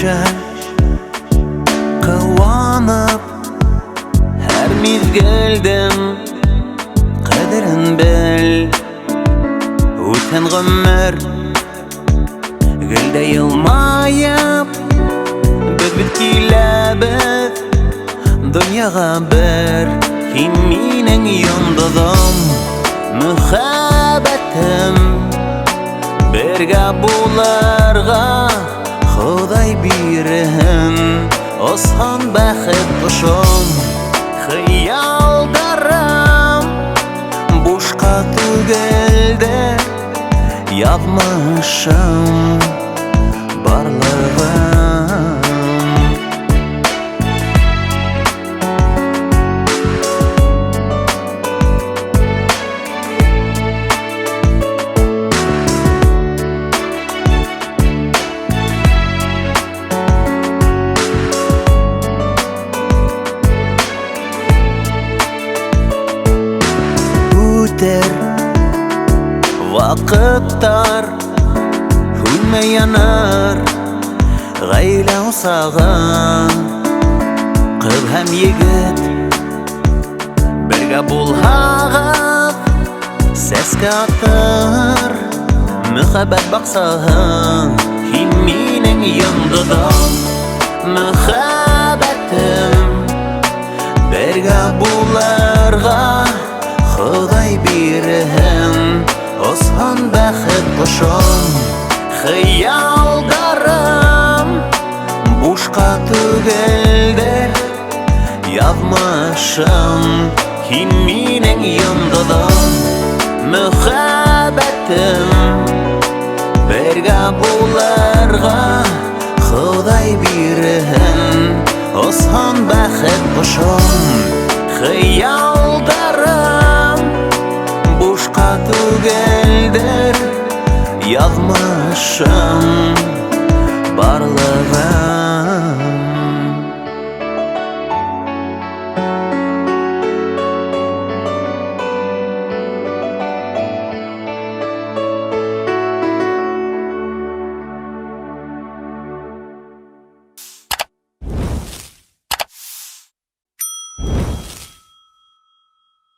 Йәшә ҡыуанып, һәр миҙгелдең ҡәҙерен бел. Үтһен ғүмер гел дә йылмайып, беҙ бит киләбеҙ донъяға бер. Һин минең йондоҙом, мөхәббәтем, бергә булырға Хоҙай бирһен. Осһон бәхет ҡошом, хыялдарым бушҡа түгелдер, яҙмышым барлығым. Үтер ваҡыттар, һүнмәй яныр ғаилә усағы. Ҡыҙ һәм егет бергә булһағыҙ, сәскә атыр мөхәббәт баҡсаһы. Һин минең йондоҙом, мөхәббәтем, бергә булырға Хоҙай бирһен. Осһон бәхет ҡошом, хыялдарым бушҡа түгелдер, яҙмышым. Һин минең йондоҙом, мөхәббәтем, бергә булырға Хоҙай бирһен. Осһон бәхет ҡошом, хыялдарым бушҡа түгелдер, яҙмышым.